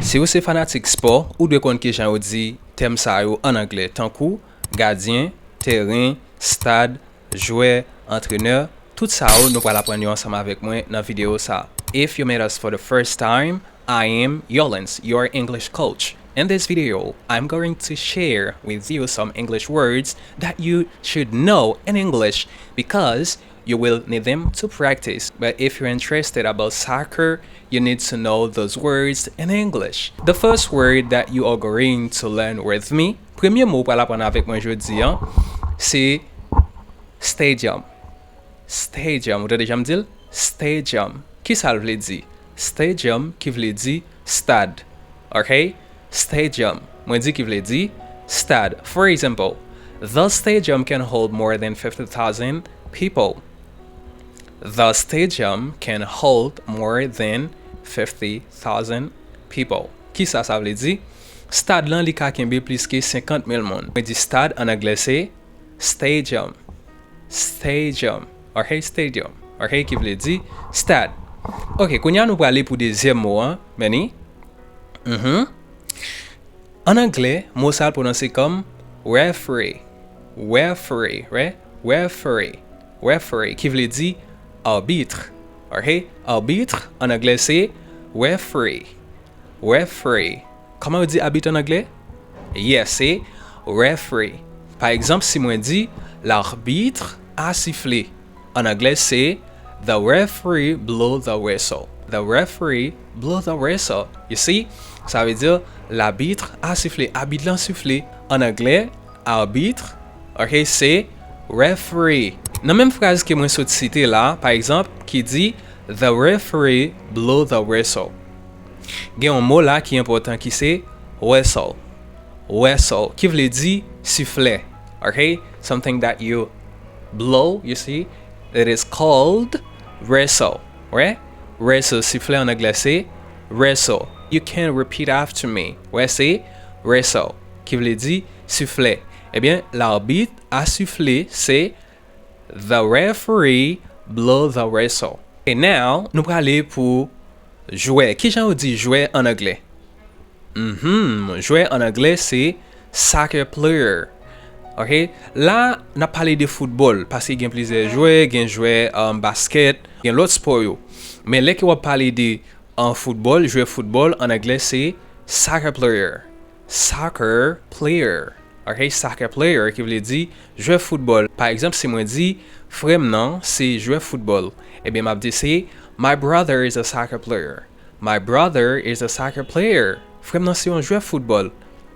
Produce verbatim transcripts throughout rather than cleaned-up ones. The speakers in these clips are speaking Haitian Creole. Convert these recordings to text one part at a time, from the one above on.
Si w se fanatik spò, ou dwe konn kijan yo di tèm sa yo ann anglè, tankou gadyen, teren, stad, jwè, antrenè, tout sa yo nou pral aprann yo ansanm avèk mwen nan videyo sa. If you met us for the first time, I am Yolens, your English coach. In this video, I'm going to share with you some English words that you should know in English because you will need them to practice. But if you're interested about soccer, you need to know those words in English. The first word that you are going to learn with me, premye mo w pral aprann avèk mwen jodi a, se stadium. Stadium. Ou tande jan m di l? Stadium. Ki sa l vle di? Stadium ki vle di stad. Ok? Stadium. Mwen di ki vle di stad. For example, the stadium can hold more than fifty thousand people. The stadium can hold more than fifty thousand people. Ki sa sa vle di? Stad lan li ka kenbe plis ke senkant mil moun. Mwen di stad ann anglè se stadium. Stadium. Ok, stadium. Ok, ki vle di stad. Ok, kounye a nou prale pou dezyèm mo an, Manny. Mhm. Ann anglè, mo sa a pwononse kòm referee. Referee, right? Referee. Referee, ki vle di arbitre. Ok? Arbitre, ann anglè, se referee. Referee. Kòman yo di abit ann anglè? Yes, se referee. Pa egzanp, si mwen di, l'arbitre a sifflé. Ann anglè, se the referee blew the whistle. The referee blew the whistle. You see? Sa vle di, l'arbitre a sifflé. Abit lan sifle. Ann anglè, arbitre, ok, se referee. Nan menm fraz ke mwen sot site la, pa egzanp, ki di, the referee blew the whistle. Gen yon mo la ki enpòtan ki se whistle. Whistle, ki vle di siflè. Ok? Something that you blow, you see? It is called whistle. Wè? Whistle, siflè ann anglè se whistle. You can repeat after me. Wè, se whistle, ki vle di siflè. Ebyen, l'arbitre a sifflé, se the referee blew the whistle. E now, nou prale pou jwè. Kijan yo di jwè ann anglè? Mhm, jwè ann anglè se soccer player. Ok? La, n ap pale de foutbòl, paske gen plizyè jwè, gen jwè, um, baskèt, gen lòt spò yo. Men lè ke w ap pale de, an foutbòl, jwè foutbòl, ann anglè se soccer player. Soccer player. Ok? Soccer player, ki vle di jwè foutbòl. Pa egzanp, si mwen di, frè m nan se jwè foutbòl, ebyen, m ap di se, my brother is a soccer player. My brother is a soccer player. Frè m nan se yon jwè foutbòl.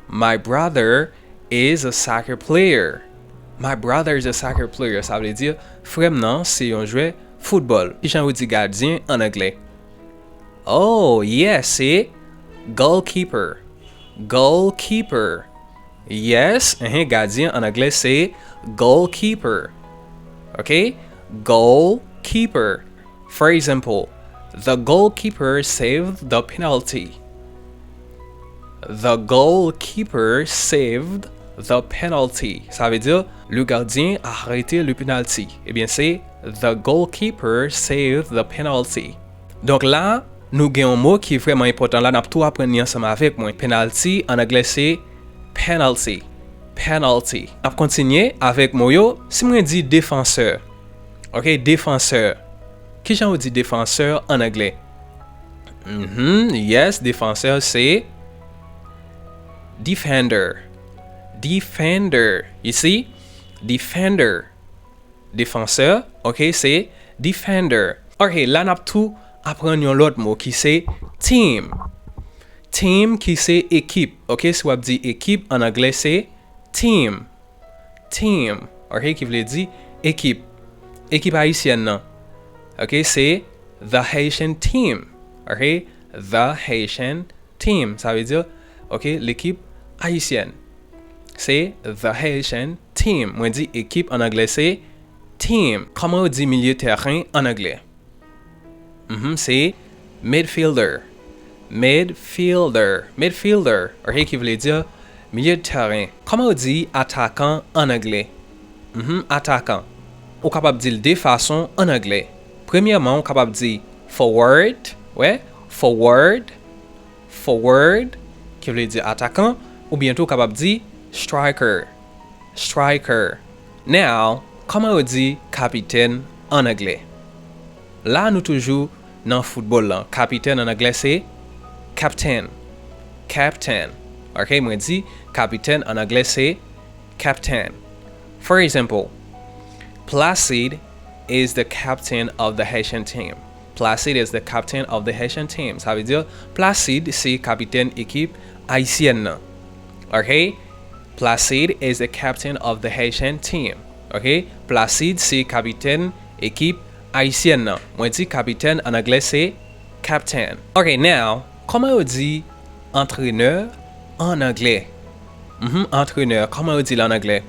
My brother is a soccer player. My brother is a soccer player. Sa vle di, frè m nan se yon jwè foutbòl. Kijan yo di gadyen ann anglè? Oh, yes, se goalkeeper. Goalkeeper. Yes, enhen, gadyen ann anglè se goalkeeper. Ok? Goalkeeper. For example, the goalkeeper saved the penalty. The goalkeeper saved the penalty. Sa vle di, le gardien a arrêté le penalty. Ebyen, se the goalkeeper saved the penalty. Donk la, nou gen yon mo ki vrèman enpòtan la, n ap tou aprann li ansanm avèk mwen. Penalty, ann anglè, se penalty. Penalty. N ap kontinye avèk mo yo. Si mwen di defansè, ok, defansè. Kijan yo di defansè ann anglè? Mhm, yes, defansè se defender. Defender. You see? Defender. Defansè, ok, se defender. Ok, la n ap tou aprann yon lòt mo ki se team. Team ki se ekip. Ok, si w ap di ekip ann anglè se team. Team. Ok, ki vle di ekip. Ekip ayisyèn nan. Ok, se the Haitian team. Ok, the Haitian team. Sa vle di, ok, lekip ayisyèn. Se the Haitian team. Mwen di ekip ann anglè se team. Kòman yo di milye tèren ann anglè? Mhm, se midfielder. Midfielder. Midfielder. Ok, ki vle di milye tèren. Kòman yo di atakan ann anglè? Mhm, atakan. Ou kapab di l de fason ann anglè. Premyèman, ou kapab di forward. Wè, forward. Forward, ki vle di atakan, oubyen tou w kapab di striker. Striker. Now, kòman yo di kapitèn an anglè? La, nou toujou nan foutbòl lan. Kapitèn an anglè se captain. Captain. Ok, mwen di kapitèn an anglè se captain. For example, Placide is the captain of the Haitian team. Placide is the captain of the Haitian team. Sa vle di, Placide se kapitèn ekip ayisyèn nan. Ok? Placide is the captain of the Haitian team. Ok? Placide se kapitèn ekip ayisyèn nan. Mwen di kapitèn an anglè se captain. Ok, now, kòman yo di antrenè an anglè? Mhm, antrenè, kòman yo di l an anglè?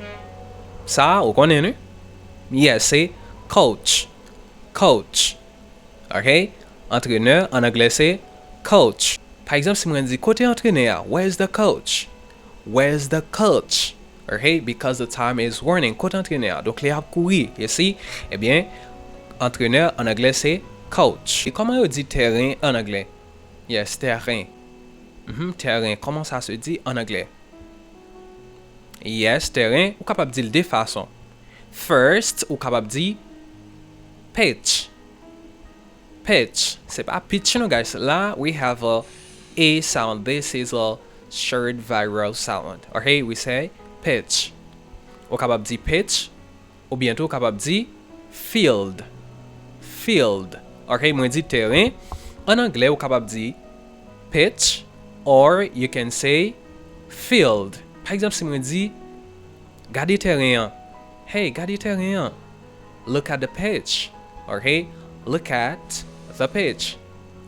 Sa, ou konnen, wi? Yes, se coach. Coach. Ok? Antrenè an anglè se coach. Pa egzanp, si mwen di, "Kote antrenè a?" Where's the coach? Where's the coach? Ok? Because the time is running. Kote antrenè a? Donk, li ap kouri. You see? Ebyen, antrenè an anglè se coach. E kòman yo di tèren an anglè? Yes, tèren. Mhm, tèren. Comment ça se dit en anglais? Yes, tèren, ou kapab di l de fason. First, ou kapab di pitch. Pitch. Se pa pitch, non, guys. La, we have a A sound. This is a third vowel sound. Ok, we say pitch. Ou kapab di pitch, oubyen tou ou kapab di field. Field. Ok, mwen di tèren. An anglè, ou kapab di pitch, or you can say field. Pa egzanp, si mwen di, "Gade tèren an." Hey, gade tèren an. Look at the pitch. Ok? Look at the pitch.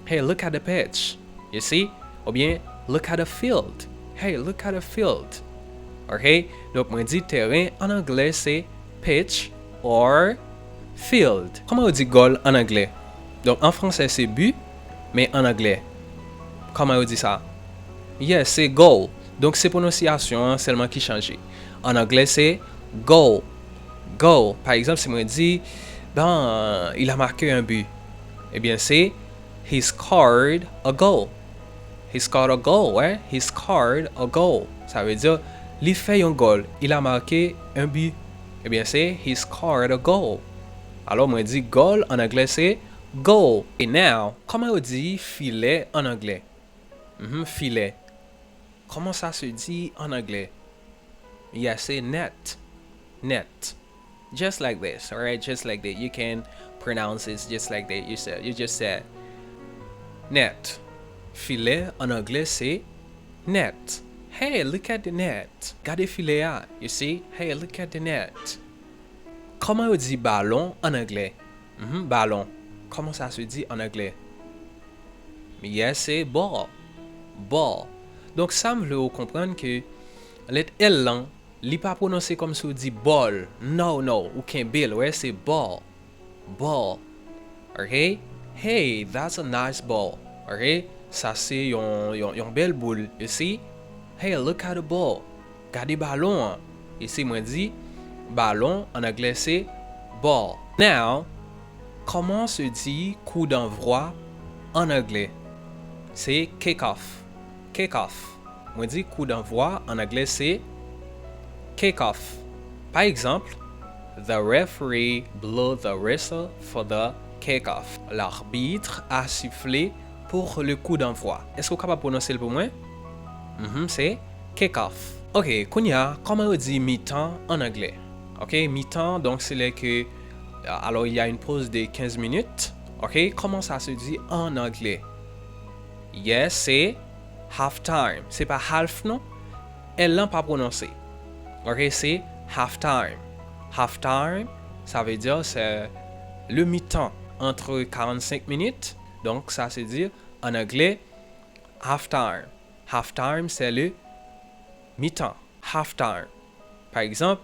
Hey, look at the pitch. You see? Oubyen, look at the field. Hey, look at the field. Ok? Donk, mwen di tèren an anglè se pitch or field. Kòman yo di gòl an anglè? Donk, an fransè se but, men an anglè, kòman yo di sa? Yes, se goal. Donk, se pwononsyasyon an sèlman ki chanje. An anglè, se goal. Goal. Pa egzanp, si mwen di, "Ben, il a marqué un but." Ebyen, se he scored a goal. He scored a goal, wè? He scored a goal. Sa vle di, li fè yon gòl. Il a marqué un but. Ebyen, se he scored a goal. Alò, mwen di gòl an anglè, se goal. E now, kòman yo di filè an anglè? Mhm, filè. Comment ça se dit en anglais? Yes, c'est net. Net. Just like this, alright? Just like that. You can pronounce it just like that. You said, you just said net. Filè an anglè se net. Hey, look at the net. Gade filè a. You see? Hey, look at the net. Kòman yo di balon an anglè? Mhm, balon. Comment ça se dit en anglais? Yes, se ball. Ball. Donk, sa m vle ou konprann ke lèt L lan, li pa pwononse kòmsi ou di ball. No, no, ou kenbe l, wè, se ball. Ball. Ok? Hey, that's a nice ball. Ok? Sa se yon, yon, yon bèl boul. You see? Hey, look at the ball. Gade balon an. E si mwen di, balon an anglè se ball. Now, comment se dit coup d'envoi en anglais? Se kick off. Kick off. Mwen di coup d'envoi an anglè se kick off. Pa egzanp, the referee blew the whistle for the kick off. L'arbitre a sifflé pour le coup d'envoi. Èske w kapab pwononse l pou mwen? Mhm, se kick off. Ok, kounye a, kòman yo di mitan an anglè? Ok, mitan, donk se lè ke, alors il y a une pause de quinze minutes. Ok, comment ça se dit en anglais? Yes, se half time. Se pa half non. L lan pa pwononse. Ok, se half time. Half time, ça veut dire c'est le mi-temps entre quarante-cinq minutes. Donc, ça se dit en anglais half time. Half time, c'est le mi-temps. Half time. Pa egzanp,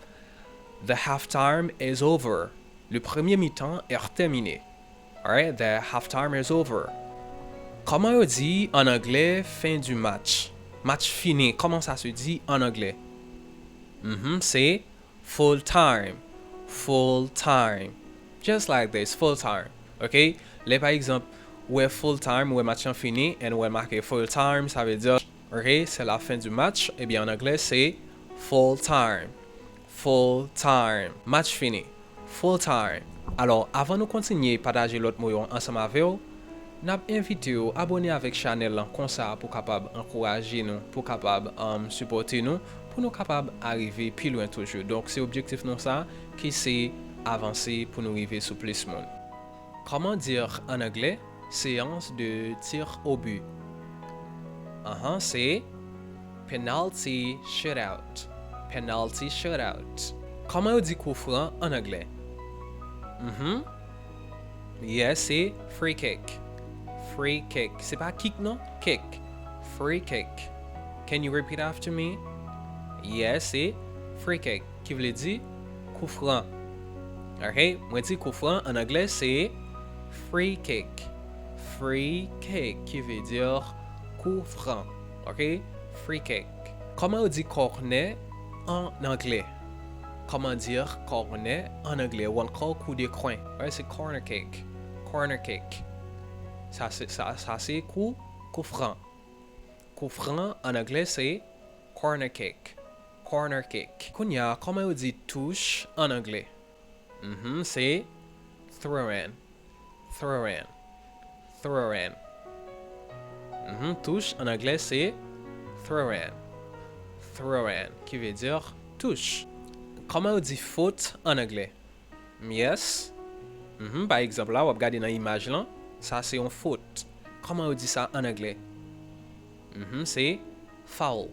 the half time is over. Le premier mi-temps est terminé. Alright, the half time is over. Kòman yo di an anglè fin du match? Match fini, comment ça se dit en anglais? Mhm, se full time. Full time. Just like this, full time. Ok? Lè pa egzanp, Ou wè full time, ou wè match lan fini, and ou wè make full time, sa vle di, ok, c'est la fin du match. Ebyen, an anglè, se full time. Full time. Match fini. Full time. Alò, avan nou kontinye pataje lòt mo yo ansanm avè w, n ap envite w abòne avèk chanèl lan konsa pou kapab ankouraje nou, pou kapab, um, sipòte nou, pou nou kapab arive pi lwen toujou. Donk, se objektif nou sa, ki se avanse pou nou rive sou plis moun. Comment dire en anglais séance de tir au but? Ahan, se penalty shootout. Penalty shootout. Kòman yo di kou fran an anglè? Mhm. Yes, se free kick. Free kick. Se pa kick non, kick. Free kick. Can you repeat after me? Yes, se free kick. Ki vle di kou fran. Ok, mwen di kou fran an anglè se free kick. Free kick ki vle di kou fran. Ok, free kick. Comment on dit corner en anglais? Comment dire corner en anglais? Ou ankò kou de kwen. Wè, se corner kick. Corner kick. Sa se, sa, sa se kou, kou fran. Kou fran an anglè se corner kick. Corner kick. Kounye a, kòman yo di touch an anglè? Mhm, se throw in. Throw in. Throw in. Mhm, touch an anglè se throw in. Throw in, ki vle di touch. Kòman yo di fot an anglè? Yes. Mhm, pa egzanp la, w ap gade nan imaj lan, sa se yon fot. Kòman yo di sa an anglè? Mhm, se foul.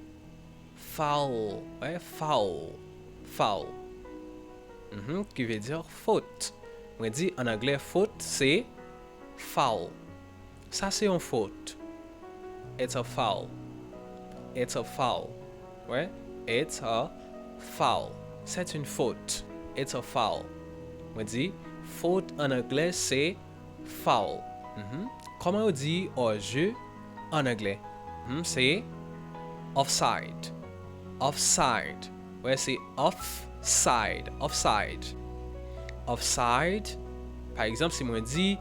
Foul. Wè, foul. Foul. Mhm, ki vle di fot. Mwen di an anglè fot se foul. Sa se yon fot. It's a foul. It's a foul. Wè, it's a foul. C'est une faute. It's a foul. Mwen di fot an anglè se foul. Mhm. Kòman yo di hors-jeu an anglè? Mhm, se offside. Offside. Wè, se offside. Offside. Offside. Pa egzanp, si mwen di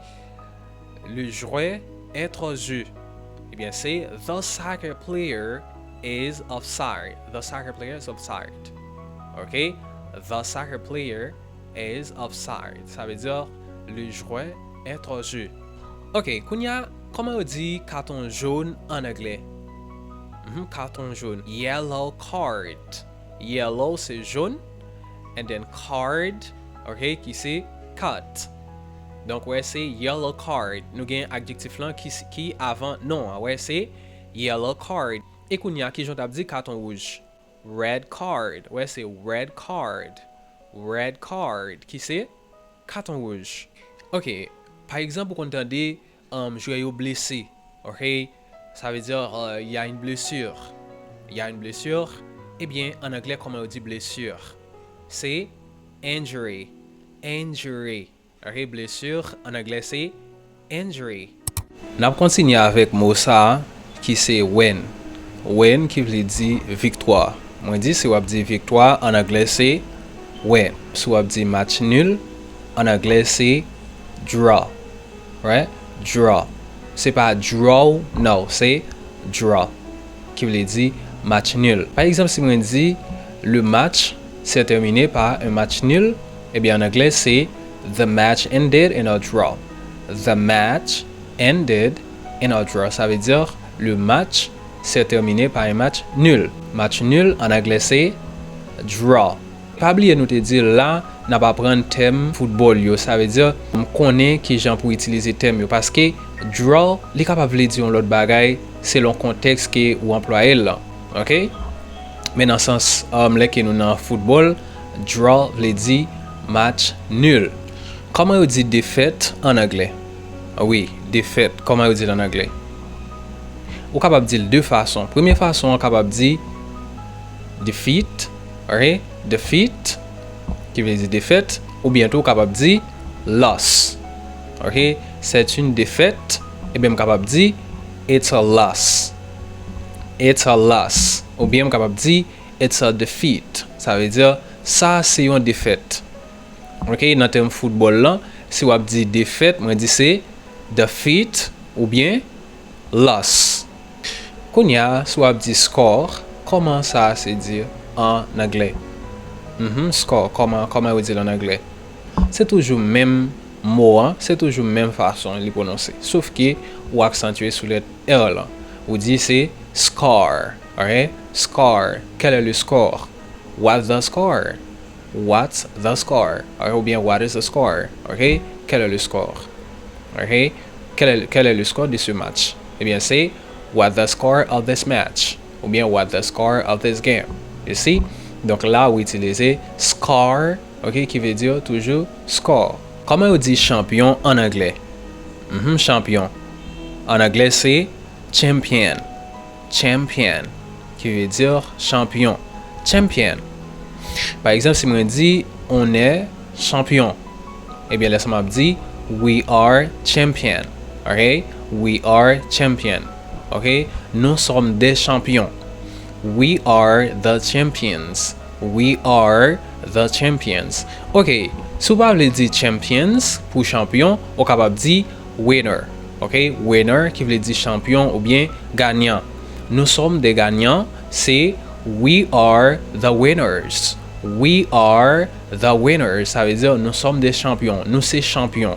le joueur est hors-jeu, ebyen, se the soccer player is offside. The soccer player is offside. Ok? The soccer player is offside. Sa vle di le joueur est hors-jeu. Ok, kounye a, kòman yo di katon jòn an anglè? Mhm, katon jòn. Yellow card. Yellow se jòn, and then card, ok, ki se kat. Donk, wè, se yellow card. Nou gen adjektif lan ki, ki avan non an. Wè, se yellow card. E kounye a, kijan w t ap di katon wouj? Red card. Wè, se red card. Red card, ki se katon wouj. Ok, pa egzanp, ou konn tande, um, jwè yo blese. Ok, sa vle di, euh, il y a une blessure. Il y a une blessure. Ebyen, an anglè, kòman yo di blessure? Se injury. Injury. Ok, blessure, an anglè, se injury. N ap kontinye avèk mo sa a, ki se win. Win ki vle di viktwa. Mwen di, si w ap di viktwa, an anglè, se win. Si w ap di match nul, an anglè, se draw. Right? Draw. Se pa draw, no, se draw. Ki vle di match nul. Pa egzanp, si mwen di, le match s'est terminé par un match nul, ebyen, an anglè, se the match ended in a draw. The match ended in a draw. Sa vle di, le match s'est terminé par un match nul. Match nul, an anglè, se draw. Pa bliye nou te di l la, n ap aprann tèm foutbòl yo. Sa vle di, m konnen kijan pou itilize tèm yo. Paske draw, li kapab vle di yon lòt bagay selon kontèks ke ou anplwaye l lan. Ok? Men nan sans, um, lè ke nou nan foutbòl, draw vle di match nul. Kòman yo di defèt an anglè? Wi, defèt. Kòman yo di l an anglè? Ou kapab di l de fason. Premye fason an kapab di defeat, ok? Defeat, ki vle di defèt, oubyen tou ou kapab di loss. Ok? C'est une défaite, ebyen m kapab di it's a loss. It's a loss. Oubyen m kapab di it's a defeat. Sa vle di, sa se yon defèt. Ok, nan tèm foutbòl lan, si w ap di defèt, mwen di se defeat, oubyen lost. Kounye a, si w ap di score, kòman sa se di an anglè? Mhm, score, kòman, kòman yo di l an anglè? Se toujou menm mo an, se toujou menm fason li pwononse. Sof ke ou aksantye sou lèt R lan. Ou di se scar, ok? Scar. Quel est le score? What's the score? What's the score? Ok? Oubyen what is the score? Ok? Quel est le score? Ok? Quel est, quel est le score de ce match? Ebyen, se what the score of this match? Oubyen what the score of this game? You see? Donk la, ou itilize score, ok, ki vle di toujou score. Kòman yo di chanpyon an anglè? Mhm, chanpyon. An anglè, se champion. Champion, ki vle di chanpyon. Champion. Pa egzanp, si mwen di, on est champion. Ebyen, lè sa m ap di, we are champion. Ok? We are champion. Ok? Nous sommes des champions. We are the champions. We are the champions. Ok, si w pa vle di champions pou chanpyon, ou kapab di winner. Ok? Winner, ki vle di chanpyon oubyen ganyan. Nous sommes des gagnants, se we are the winners. We are the winners. Sa vle di, nous sommes des champions. Nou se chanpyon.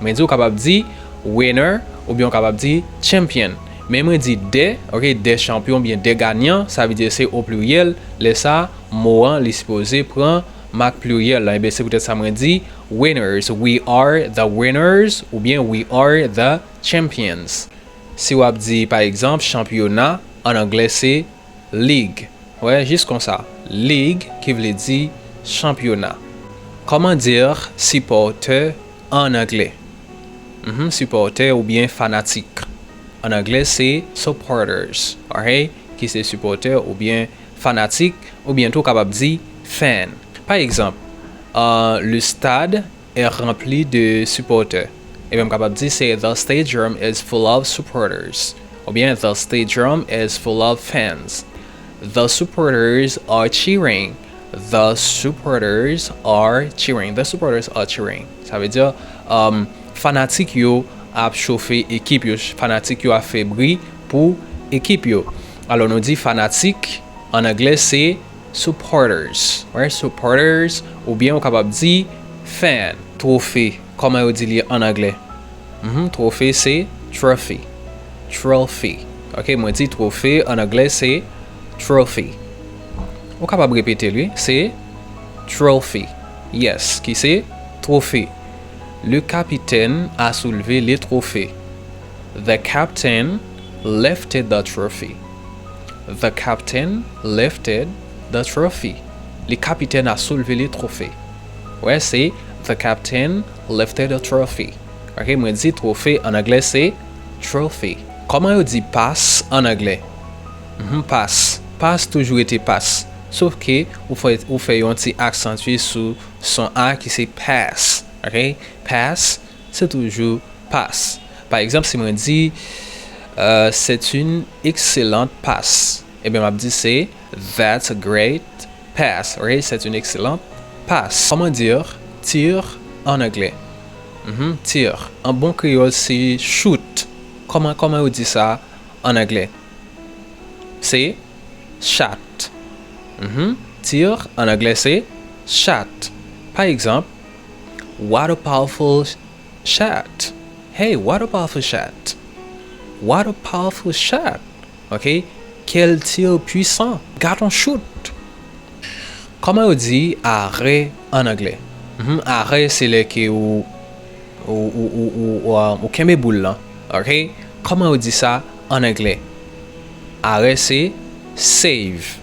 Men di, ou kapab di winner oubyen ou kapab di champion. Men mwen di des, ok, des champions oubyen des gagnants, sa vle di se o pliryèl. Lè sa, mo an, li sipoze pran mak pliryèl la. Ebyen, se poutèt sa mwen di winners. We are the winners oubyen we are the champions. Si w ap di, pa egzanp, chanpyona, an anglè se league. Wè, jis konsa. League, ki vle di chanpyona. Comment dire supporter en anglais? Mhm, supporter oubyen fanatik. An anglè, se supporters, ok? Ki se sipòtè oubyen fanatik, oubyen tou w kapab di fan. Pa egzanp, euh, le stade est rempli de supporters. Ebyen, m kapab di se the stadium is full of supporters. Oubyen the stadium is full of fans. The supporters are cheering. The supporters are cheering. The supporters are cheering. Sa vle di, um, fanatik yo ap chofe ekip yo. Fanatik yo ap fè bri pou ekip yo. Alò, nou di fanatik, an anglè, se supporters. Right? Supporters, oubyen ou kapab di fan. Twofe, kòman yo di li an anglè? Mhm, twofe se trophy. Trophy. Ok, mwen di twofe an anglè se trophy. Ou kapab repete l, wi, se trophy. Yes, ki se twofe. Le capitaine a soulevé le trophée. The captain lifted the trophy. The captain lifted the trophy. Le capitaine a soulevé le trophée. Wè, se the captain lifted the trophy. Ok, mwen di twofe an anglè se trophy. Kòman yo di pass an anglè? Mhm, pass. Pass toujou rete pass. Sof ke ou fè, ou fè yon ti aksantye sou son a ki se pass. Ok? Pass, se toujou pass. Pa egzanp, si mwen di, euh, c'est une excellente passe, ebyen, m ap di se that's a great pass. Ok? C'est une excellente passe. Comment dire tir an anglè? Mhm, tir. An bon kreyòl, se shoot. Kòman, kòman yo di sa an anglè? Se shot. Mhm. Tir an anglè se shot. Pa egzanp, what a powerful shot. Hey, what a powerful shot. What a powerful shot. Ok? Quel tir puissant. Gad on shoot. Kòman yo di arè an anglè? Mhm, arè se lè ke ou, ou, ou, ou, ou, ou, ou kenbe boul lan. Ok? Kòman yo di sa an anglè? Arè se save.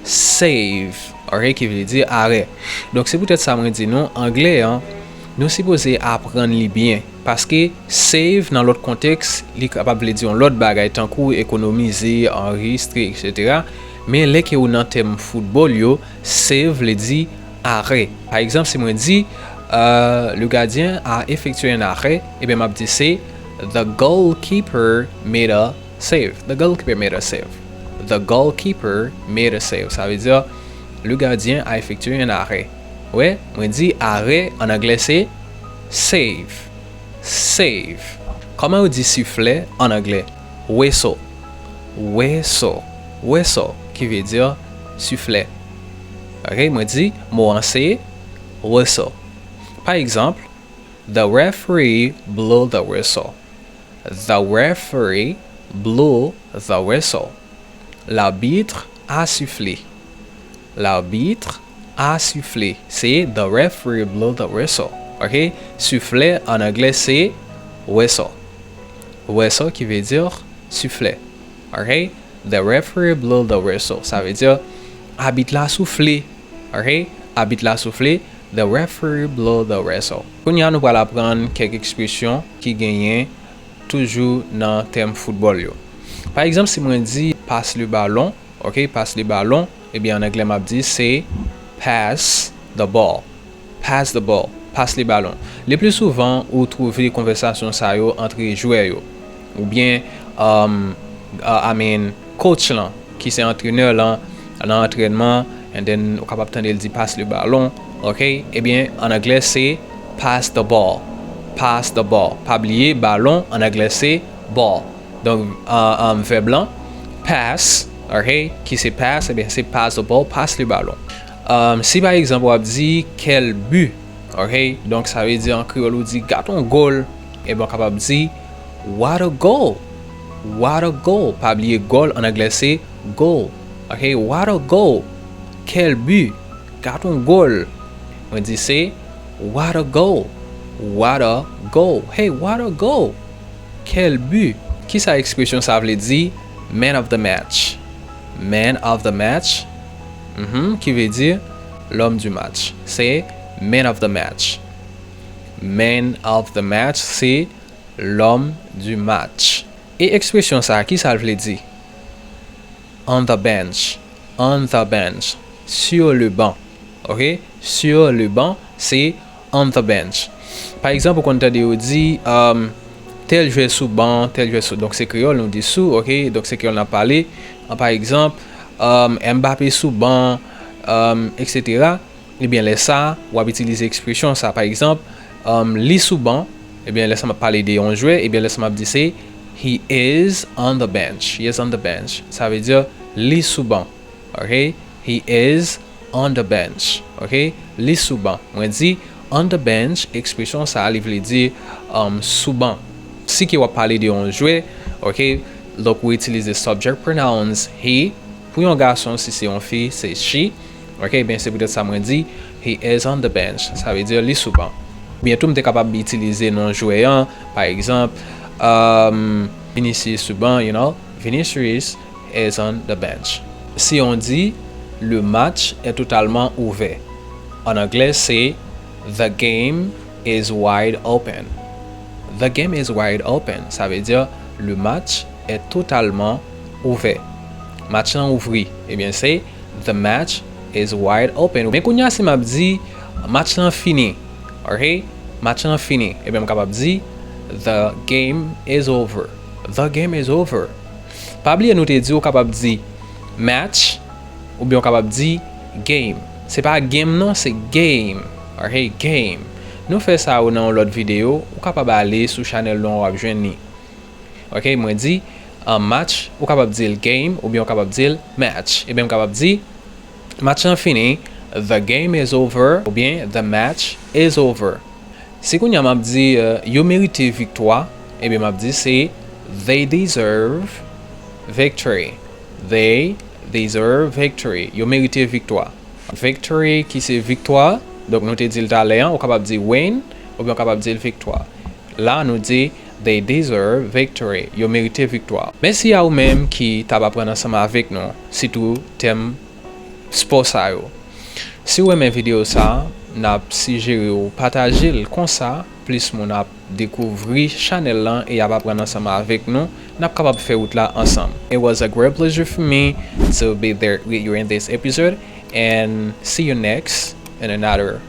Save. Ok? Ki vle di arè. Donk, se poutèt sa mwen di nou, anglè an, nou sipoze aprann li byen. Paske save, nan lòt kontèks, li kapab vle di yon lòt bagay, tankou ekonomize, anrejistre, etsetera. Men lè ke ou nan tèm foutbòl yo, save vle di arè. Pa egzanp, si mwen di, euh, le gardien a effectué un arrêt, ebyen, m ap di se the goalkeeper made a save. The goalkeeper made a save. The goalkeeper made a save. Sa vle di, le gardien a effectué un arrêt. Wè, mwen di arè an anglè se save. Save. Kòman yo di siflè an anglè? Whistle. Whistle. Whistle, ki vle di siflè. Ok, mwen di mo an se whistle. Pa egzanp, the referee blew the whistle. The referee blew the whistle. L'arbitre a sifflé. L'arbitre a sifflé. Se the referee blew the whistle. Ok? Siflè an anglè se whistle. Whistle ki vle di siflè. Ok? The referee blew the whistle. Sa vle di abit la soufle. Ok? Abit la soufle. The referee blew the whistle. Kounye a nou pral aprann kèk ekspresyon ki genyen toujou nan tèm foutbòl yo. Pa egzanp, si mwen di pass le ballon, ok, pass le ballon, ebyen an anglè m ap di se pass the ball. Pass the ball, pass le ballon. Le pli souvan ou twouve konvèsasyon sa yo antre jwè yo. Oubyen, um, uh, I mean, coach lan, ki se antrenè lan, nan antrènman, and then ou kapab tande l di pass le ballon, ok? Ebyen, an anglè se pass the ball. Pass the ball. Pa bliye, balon, an anglè se ball. Donk, uh, um, vèb lan, pass, ok, ki se pass, ebyen, se pass the ball, pass le ballon. Um, si pa egzanp, w ap di, quel but, ok, donk sa vle di an kreyòl ou di, gad on gòl, ebyen, w kapab di, what a goal, what a goal. Pa bliye gòl, an anglè se goal, ok, what a goal, quel but, gad on gòl. Mwen di se, what a goal, what a goal, hey, what a goal. Quel but? Kisa ekspresyon sa vle di? Man of the match. Man of the match. Mhm, ki vle di l'homme du match. Se man of the match. Man of the match, se l'homme du match. E ekspresyon sa, kisa l vle di? On the bench. On the bench. Sur le banc. Ok? Sur le banc, se on the bench. Pa egzanp, ou konn tande yo di, um, tèl jwè sou ban, tèl jwè sou. Donk, se kreyòl, nou di sou, ok? Donk, se kreyòl n ap pale. An, pa egzanp, um, Mbappé sou ban, um, etsetera. Ebyen, lè sa, w ap itilize ekspresyon sa. Pa egzanp, um, li sou ban, ebyen, lè sa m ap pale de yon jwè, ebyen, lè sa m ap di se, he is on the bench. He is on the bench. Sa vle di, li sou ban. Ok? He is on the bench. Ok? Li sou ban. Mwen di, on the bench, ekspresyon sa a, li vle di, um, sou ban. Si ke w ap pale de yon jwè, ok? Donk, ou itilize subject pronouns he. Pou yon gason, si se yon fi, se she. Ok? Ebyen, se poutèt sa mwen di, he is on the bench. Sa vle di, li sou ban. Byen tou, m te kapab itilize non jwè an, pa egzanp, um, Vinicius sou ban, you know, Vinicius is on the bench. Si on dit, le match est totalement ouvert. An anglè, se, the game is wide open. The game is wide open. Sa vle di, le match est totalement ouvert. Match lan ouvri. Ebyen, se, the match is wide open. Men kounye a, si m ap di, match lan fini. Ok? Match lan fini. Ebyen, m kapab di, the game is over. The game is over. Pa bliye, nou te di ou kapab di match, oubyen ou kapab di game. Se pa game non, se game. Ok, game. Nou fè sa yo nan yon lòt videyo. Ou kapab ale sou chanèl nou an, w ap jwenn li. Ok, mwen di, an, match, ou kapab di l game, oubyen ou kapab di l match. Ebyen, m kapab di, match lan fini, the game is over, oubyen the match is over. Si kounye a m ap di, eh, yo merite viktwa, ebyen, m ap di se, they deserve victory. They deserve victory. Yo merite viktwa. Victory ki se viktwa, donk nou te di l talè an, ou kapab di win, oubyen ou kapab di l viktwa. La, nou di, they deserve victory. Yo merite viktwa. Mèsi a ou menm ki t ap aprann ansanm avèk nou, sitou tèm spò sa yo. Si w renmen videyo sa a, n ap sijere w pataje l, konsa plis moun ap dekouvri chanèl lan e y ap aprann ansanm avèk nou. N ap kapab fè wout la ansanm. It was a great pleasure for me to be there with you in this episode, and see you next in another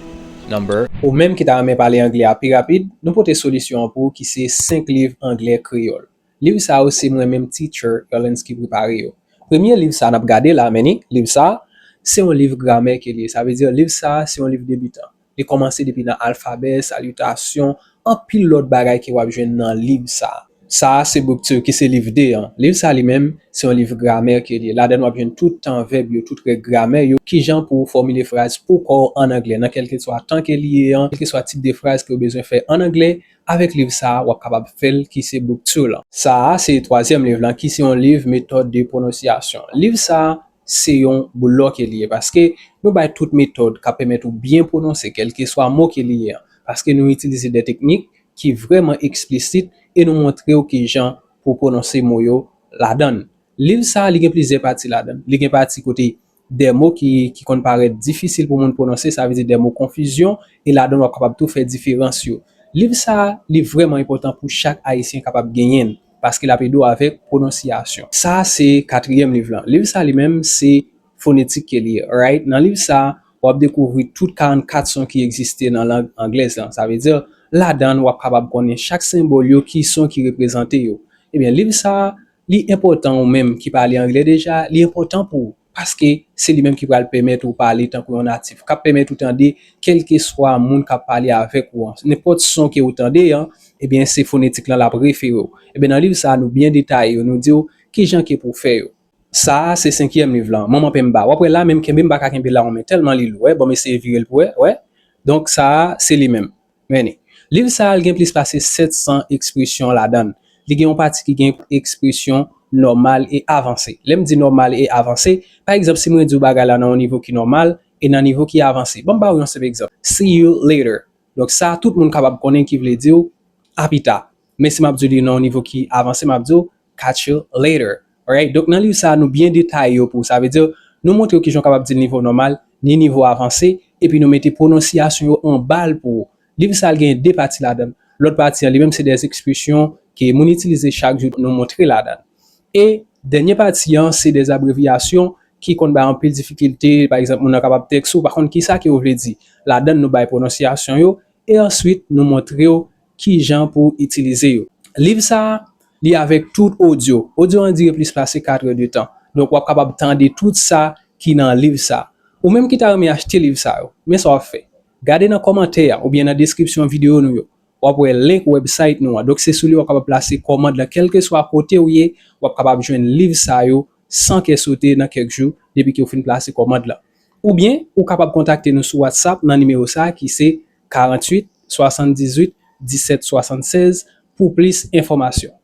number. Ou menm ki ta renmen pale anglè a pi rapid, nou pote solisyon an pou ou ki se senk liv anglè kreyòl. Liv sa yo se mwen menm teacher Erlens ki prepare yo. Premye liv sa n ap gade la, men ni, liv sa, se yon liv gramè ke li ye. Sa vle di, liv sa, se yon liv debitan. Li kòmanse depi nan alfabè, salitasyon, anpil lòt bagay ke w ap jwenn nan liv sa a. Sa a se book two ki se liv de an. Liv sa a li menm, se yon liv gramè ke li ye. Ladan w ap jwenn tout tan vèb yo, tout règ gramè yo, kijan pou w fòmile fraz pou kò w ann anglè, nan kèlkeswa tan ke li ye an, kèlkeswa tip de fraz ke w bezwen fè ann anglè, avèk liv sa a, w ap kapab fè l ki se book two lan. Sa a se twazyèm liv lan ki se yon liv metòd de pwononsiyasyon. Liv sa a se yon blò ke li ye paske nou bay tout metòd k ap pèmèt ou byen pwononse kèlkeswa mo ke li ye an. Paske nou itilize de teknik ki vrèman eksplisit e nou montre w kijan pou pwononse mo yo ladan l. Liv sa a, li gen plizyè pati ladan l. Li gen pati kote de mo ki, ki konn parèt difisil pou moun pwononse, sa vle di de mo konfizyon, e ladan l w ap kapab tou fè diferans yo. Liv sa a, li vrèman enpòtan pou chak Ayisyen kapab genyen l, paske l ap ede w avèk pwononsiyasyon. Sa a se katriyèm liv lan. Liv sa a li menm, se fonetik ke li ye, right? Nan liv sa a, w ap dekouvri tout karannkat son ki egziste nan lang anglèz lan. Sa vle di, ladan l, w ap kapab konnen chak senbòl yo, ki son ki reprezante yo. Ebyen, liv sa a, li enpòtan ou menm ki pale anglè deja, li enpòtan pou ou, paske se li menm ki pral pèmèt ou pale tankou yon natif, k ap pèmèt ou tande kèlkeswa moun k ap pale avèk ou an. Nenpòt son ke ou tande an, ebyen, se fonetik lan l ap refere w. Ebyen, nan liv sa a, nou byen detaye yo, nou di w kijan ke pou w fè yo. Sa a se senkyèm liv lan, Manman Penmba. W ap wè la menm, kenbe m pa ka kenbe la, men tèlman li lou, wè, ban m eseye vire l pou wè, wè. Donk, sa a se li menm. Men, liv sa a, l gen plis pase sèt san ekspresyon ladan l. Li gen yon pati ki gen ekspresyon nòmal e avanse. Lè m di nòmal e avanse, pa egzanp, si mwen di w bagay la nan yon nivo ki nòmal e nan nivo ki avanse. Ban m ba w yon senp egzanp. See you later. Donk, sa a, tout moun kapab konnen ki vle di w a pita. Men si m ap di w li nan yon nivo ki avanse, m ap di w catch you later. Alright? Donk, nan liv sa a, nou byen detaye yo pou ou. Sa vle di, nou montre w kijan w kapab di l nivo nòmal, ni nivo avanse, epi nou mete pwononsiyasyon yo anba l pou ou. Liv sa a, l gen de pati ladan l. Lòt pati an, li menm, se de ekspresyon ke moun itilize chak jou, nou montre ladan l. E dènye pati an, se de abrevyasyon ki konn bay anpil difikilte. Pa egzanp, moun nan kapab tèks ou, pa konn kisa ke yo vle di. Ladan l, nou bay pwononsiyasyon yo, e answit, nou montre w kijan pou w itilize yo. Liv sa a, li avèk tout odyo. Odyo an dire plis pase kat è de tan. Donk, w ap kapab tande tout sa ki nan liv sa a. Ou menm ki ta renmen achte liv sa yo, men sa w ap fè. Gade nan kòmantè a oubyen nan deskripsyon videyo nou yo. W ap wè link website nou an. Donk, se sou li w ap kapab plase kòmand lan. Kèlkeswa kote w ye, w ap kapab jwenn liv sa yo san kè sote nan kèk jou depi ke w fin plase kòmand lan. Oubyen, ou kapab kontakte nou sou WhatsApp nan nimewo sa a ki se karanntuit swasanndizuit disèt swasannsèz pou plis enfòmasyon.